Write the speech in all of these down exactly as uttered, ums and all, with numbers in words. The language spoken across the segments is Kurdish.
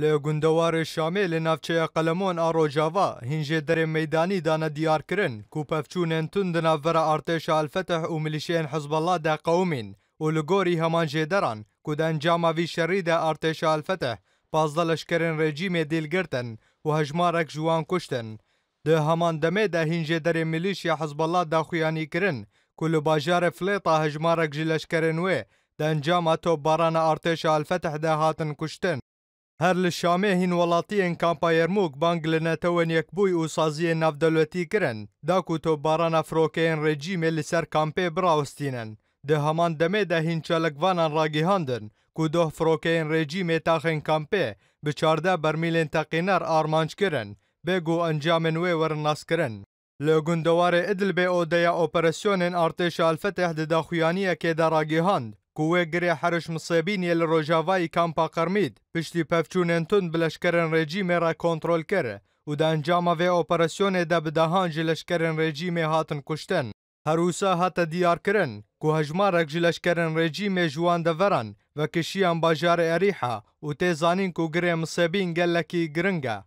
Li gundewarê Şamê li navçeya Qelemon a Rojava hîn jêderên meydanî dane diyarkirin ku pevçûnên tund di navbera artêşa El-Fetih û milîşeyên Hizbullah de qewimîn û li gorî heman jêderan ku di encama vî şerî de artêşa El-Fetih pazdeh leşkerên rejîmê dîl girtin û hejmarek ji wan kuştin. Di heman demê de hîn jêderên milîşya Hizbullah daxuyanî kirin ku li bajarê Filêta hejmarek ji leşkerên wê di encama topbarana artêşa El-Fetih de hatin kuştin. Her li Şamê hîn welatiyên kampa Yermûk bang li Netewên Yekbûyî û saziyên navdewletî kirin, da ku topbarana firokeyên rejîmê li ser kampê birawestînin. Di heman demê de hîn çalakvanan ragihandin ku doh firokeyên rejîmê taxên kampê bi çardeh bermîlên teqîner armanc kirin, bê ku encamên wê werin naskirin. Li gundewarê Idlibê odeya operasyonên artêşa El-Fetih di daxuyaniyekê de ragihand ku wê girê Heriş Misêbîniyê li rojavayî kampa Qermîd piştî pevçûnên tund bi leşkerên rejîmê re kontrol kir û di encama vê operasyonê de bi dehan ji leşkerên rejîmê hatin kuştin. Her wisa hate diyarkirin ku hejmarek ji leşkerên rejîmê ji wan deveran vekişiyan bajarê Erîha û tê zanîn ku girê Misêbîn gelekî giring e.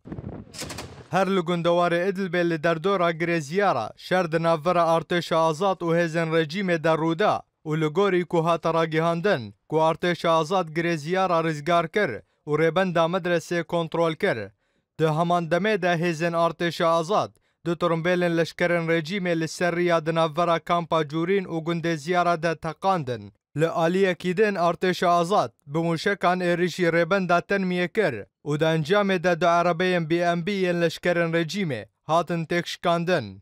Her li gundewarê Idlibê li derdora girê Ziyara şer di navbera artêşa azad û hêzên rejîmê de rû da û li gorî ku hate ragihandin ku artêşa azad girê Ziyara rizgar kir û rêbenda medresê kontrol kir. Di heman demê de hêzên artêşa azad du tirimbêlên leşkerên rejîmê li ser riya di navbera kampa Cûrîn û gundê Ziyara de teqandin. Li aliyekî din artêşa azad bi mûşekan êrişî rêbenda Tenmiyê kir û di encamê de du erebeyên B M B yên leşkerên rejîmê hatin têk şikandin.